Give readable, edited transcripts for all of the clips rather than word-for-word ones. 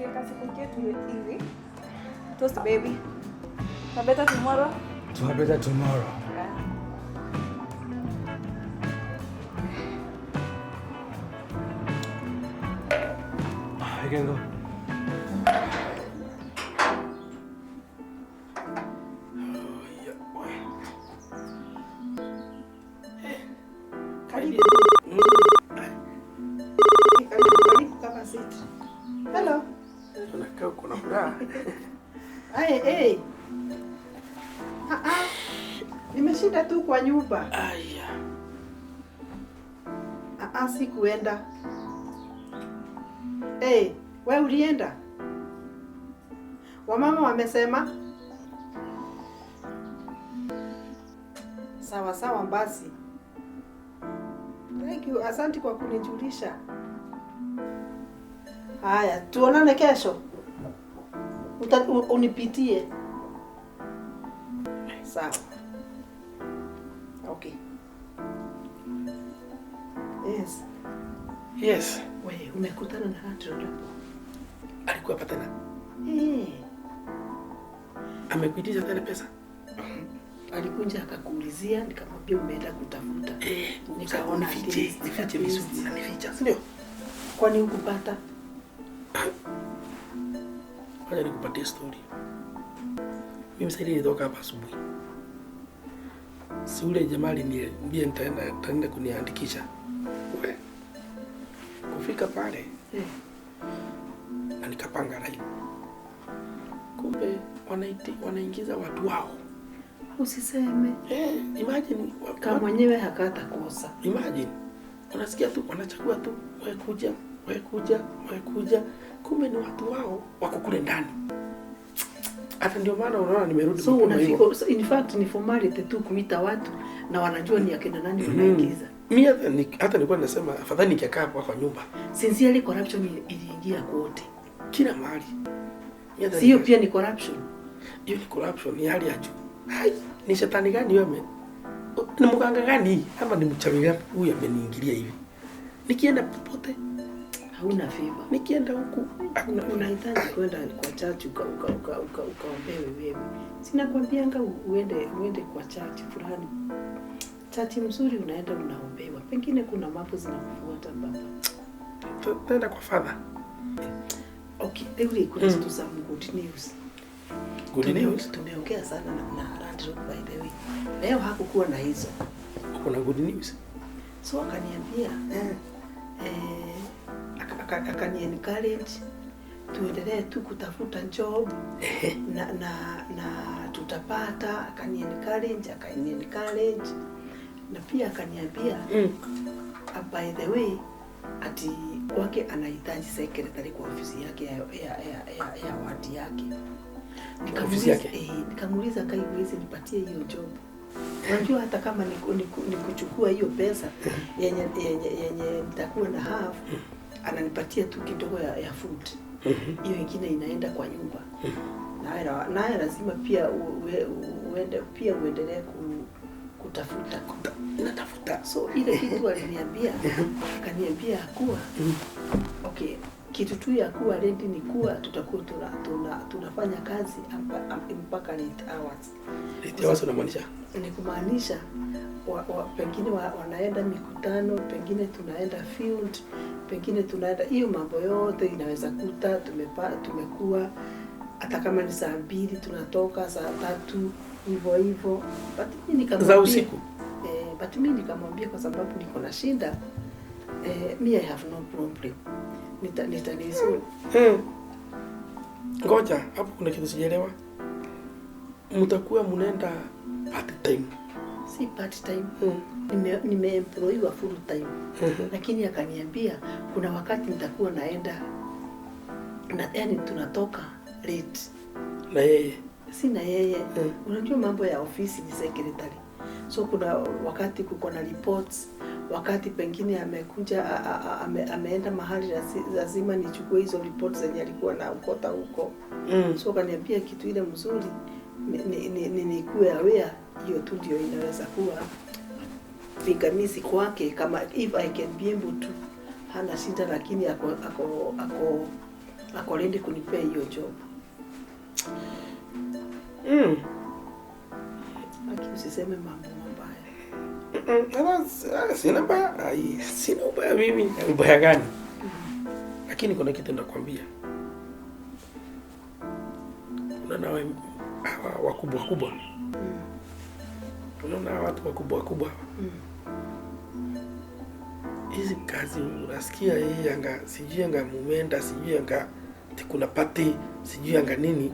Okay, kasiku ketu hivi. Toast baby. To a better tomorrow. To a better tomorrow. Yeah. You can go. Karibu. Karibu, karibu kama siti. Hello. Unakaa uko na furaha. Hey, hey. Ah, ah. Nimeshinda tu kwa nyumba. Aya. Ah, ah, sikuenda. Hey, wewe ulienda? Wamama wamesema? Sawa sawa basi. Thank you, asante kwa kunijulisha. Haya, tuonane kesho. Unipitie. Sawa. Okay. Yes. Yes. Wewe umekutana na Andrew hapo? Alikuwa hapa tena. Eh. Amekuitisha tena pesa? Alikuja akakuulizia, nikamwambia umeenda kutafuta. Nikaona nifiche, nifiche vizuri, unanificha, si ndio? Kwani hukupata? Wacha nikupatie story. Mimi sasa nilitoka hapa asubuhi. Si ule jamaa aliniambia nitaenda kuniandikisha. We. Kufika pale na nikapanga line. Kumbe wanaingiza watu wao. Usiseme. Imagine kama mwenyewe hakata kosa. Imagine. Unasikia tu wanachagua tu wewe kuja, wewe kuja, wewe kuja. Kumbe ni watu wao wako kule ndani. Hata ndio maana unaona nimerudi. So unafika, so in fact ni formality tu kuita watu na wanajua ni akina nani wanaingiza. Mimi hata nilikuwa nasema afadhali nikikaa hapa kwa nyumba. Sincerely corruption iliingia kote. Kila mahali. Sio pia ni corruption. Hiyo ni corruption ni hali ya juu. Hai, ni shetani gani huyo ame? Ni mganga gani? Ama ni mchawi gani huyu ameniingilia hivi? Nikienda popote hauna favor. Nikienda huku hakuna. Unahitaji kwenda kwa church ukaombewe wewe. Sina kwambianga uende kwa church fulani. Church mzuri unaenda unaombewa. Pengine kuna mambo zinakufuata baba. Tenda kwa father. Okay, leo kuna mm. some good news. Good news. Tumeongea sana na Landlord by the way. Leo hakukuwa na hizo. Kuna good news. So akaniambia akani encourage tuendelee tu kutafuta job na tutapata. Akani encourage na pia akaniambia by the way ati kwake anahitaji secretary kwa ofisi yake ya wadi yake. Nikamuuliza kaiwezi nipatie hiyo job. Unajua hata kama ni kuchukua hiyo pesa yenye nitakuwa na half, ananipatia tu kidogo ya food. Hiyo ingine inaenda kwa nyumba. Naye lazima pia uende pia uendelee kutafuta. Natafuta. So ile kitu aliniambia, akaniambia kuwa okay, kitu tu ya kuwa ready ni kuwa tutakuwa tunafanya kazi mpaka late hours. Late hours unamaanisha? Ni kumaanisha pengine wanaenda mikutano, pengine tunaenda field, pengine tunaenda hiyo mambo yote inaweza kuta tumekuwa hata kama ni saa 2 tunatoka saa 3 hivyo hivyo. But mimi nikamwambia za usiku. But mimi nikamwambia kwa sababu niko na shida, me I have no problem. Nitanizu. Ngoja, hapo kuna kitu sijaelewa. Mtakuwa mnaenda part time. Si part time. Nimeemployiwa full time. Lakini akaniambia kuna wakati nitakuwa naenda na yani tunatoka late. Na yeye si na yeye. Unajua mambo ya ofisi ni secretary. So kuna wakati kuko na reports, wakati pengine amekuja ameenda mahali lazima nichukue hizo reports zenye alikuwa na ukota huko. So akaniambia kitu ile mzuri ni nikuwe aware, hiyo tu ndio inaweza kuwa pingamizi kwake, kama if I can be able to hana shida, lakini ako Ako ready kunipea hiyo job. Aki usiseme mambo mabaya. Sina ubaya. Ai, sina ubaya mimi. Ubaya gani? Lakini kuna kitu nakwambia. Unaona hawa wakubwa wakubwa. Unaona watu wakubwa wakubwa. Hizi kazi unasikia hii anga, sijui anga mumenda, sijui anga kuna party, sijui anga nini.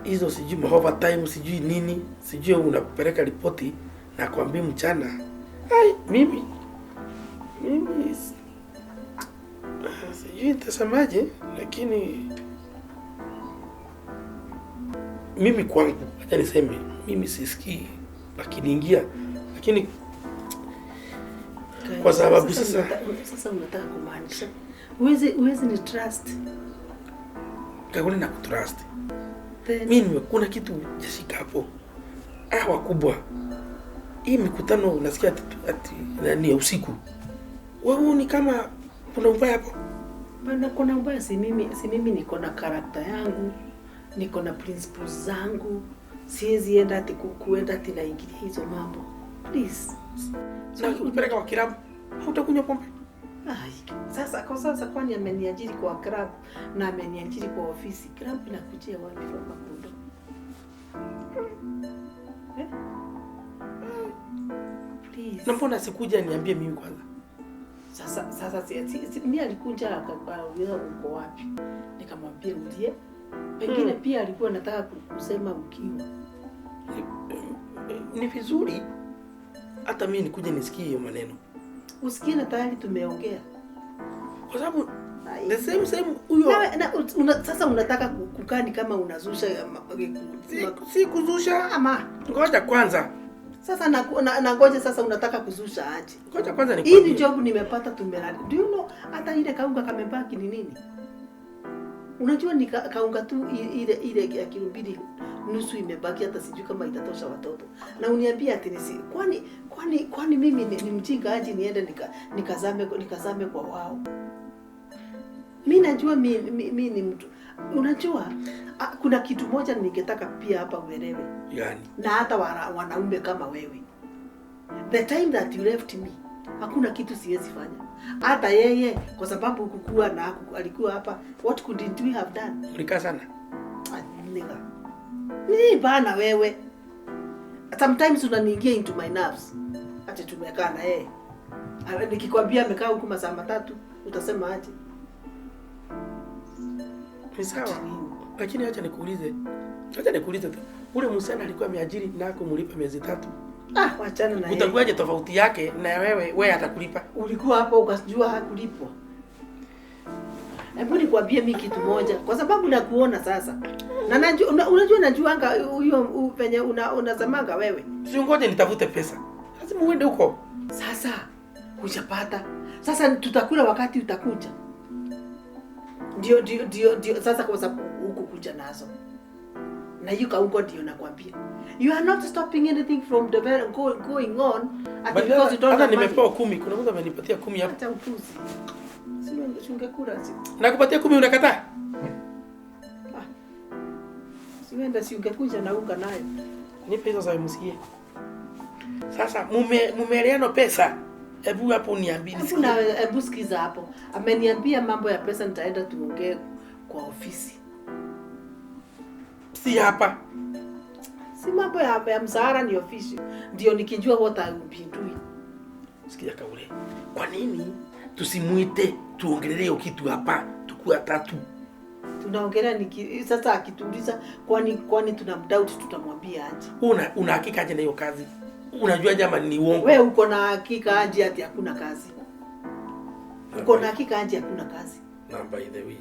Hizo sijui overtime, sijui nini, sijui unapeleka ripoti na kuambia mchana. Ai, mimi sijui nitasemaje, lakini mimi kwangu, acha niseme, mimi sisikii lakini ingia, lakini kwa sababu sasa unataka kumaanisha huwezi ni trust. Kakule na kutrust. Mimi kuna kitu jashika hapo. Wakubwa. Hii mikutano unasikia ati nani usiku. Wewe ni kama kuna ubaya hapo. Bana, kuna ubaya. Si mimi niko na character yangu, niko na principles zangu. Siwezi enda ati kuenda ati naingilia hizo mambo. Please. Na ukipeleka kwa kilabu hautakunywa pombe. Ai, sasa kwa sasa kwani ameniajiri kwa club na ameniajiri kwa ofisi. Club inakujia wapi kwa makundo? Eh? Please. Na mbona sikuja niambie mimi kwanza? Sasa si mimi alikuja akauliza uko wapi? Nikamwambia ulie. Pengine pia alikuwa anataka kusema ukiwa. Ni vizuri hata mimi nikuje nisikie hiyo maneno. Usikie na tayari tumeongea. Kwa sababu the same huyo. Sasa unataka kukani kama unazusha. Si kuzusha ama ngoja kwanza. Sasa na ngoja sasa unataka kuzusha aje? Ngoja kwanza nikwambie. Hii job nimepata tumelala. Do you know hata ile kaunga kamebaki ni nini? Unajua ni kaunga tu ile ya kilo 2.5 imebaki, hata sijui kama itatosha watoto. Na uniambia ati nisi kwani mimi ni mjinga aje niende nikazame kwa wao? Mimi najua mimi ni mtu. Unajua kuna kitu moja ningetaka pia hapa uelewe. Yaani na hata wanaume kama wewe. The time that you left me, hakuna kitu siwezi fanya. Hata yeye kwa sababu kukua na alikuwa hapa, what couldn't we have done? Ulikaa sana. Nigga. Nini bana wewe? Sometimes unaniingia into my nerves. Ati tumekaa na yeye. Nikikwambia amekaa huku masaa 3, utasema aje? Ni sawa. Lakini acha nikuulize. Acha nikuulize tu. Ule msichana alikuwa ameajiri na kumlipa miezi 3. Wachana na yeye. Utakuwaje tofauti yake na wewe atakulipa? Ulikuwa hapo ukajua hakulipwa. Hebu nikwambie mimi kitu moja kwa sababu nakuona sasa. Na najua unajua najuanga huyo penye unasemanga wewe. Si ngoje nitafute pesa. Lazima uende huko. Sasa hujapata. Sasa tutakula wakati utakuja. Ndio sasa kwa sababu huko kuja nazo. Na hiyo kaungo ndio nakwambia. You are not stopping anything from the going on at because you don't have money. Nimepewa 10, kuna mtu amenipatia 10 hapa. Acha upuzi. Si ungekula si. Nakupatia 10 unakataa? Si si ungekuja na unga nayo. Nipe hizo za msikie. Sasa mumeeleana pesa. Hebu hapo niambie. Hebu sikiza hapo. Ameniambia mambo ya pesa nitaenda tuongee kwa ofisi. Si hapa. Si mambo ya mshahara ni ofisi. Ndio nikijua what I will be doing. Sikia kaule. Kwa nini tusimuite tuongelee hiyo kitu hapa tukua 3? Tunaongelea sasa akituuliza kwani tunamdoubt tutamwambia aje? Una hakika aje na hiyo kazi? Unajua jamaa ni uongo. Wewe uko na hakika aje ati hakuna kazi? Uko na hakika aje hakuna kazi? Na by the way,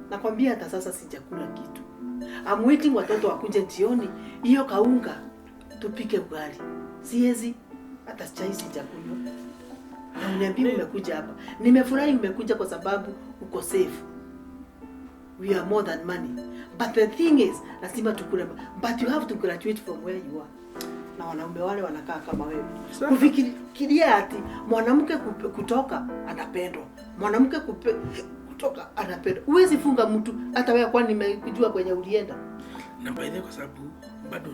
nakwambia hata sasa sijakula kitu. I'm waiting watoto wakuje jioni, hiyo kaunga tupike ugali. Siwezi hata chai sijakunywa. Na uniambie umekuja hapa. Nimefurahi umekuja kwa sababu uko safe. We are more than money. But the thing is, lazima tukule. But you have to graduate from where you are. Na wanaume wale wanakaa kama wewe. Kufikiria ati mwanamke kutoka anapendwa. Mwanamke Kutoka anapenda. Huwezi funga mtu hata wewe, kwani nimekujua kwenye ulienda. Na by the way, kwa sababu bado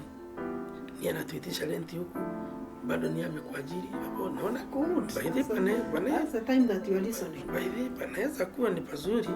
ni anatuitisha rent huku, bado ni amekuajiri hapo, naona Good. by the way, pane That's the time that you are listening. by the way, panaweza kuwa ni pazuri.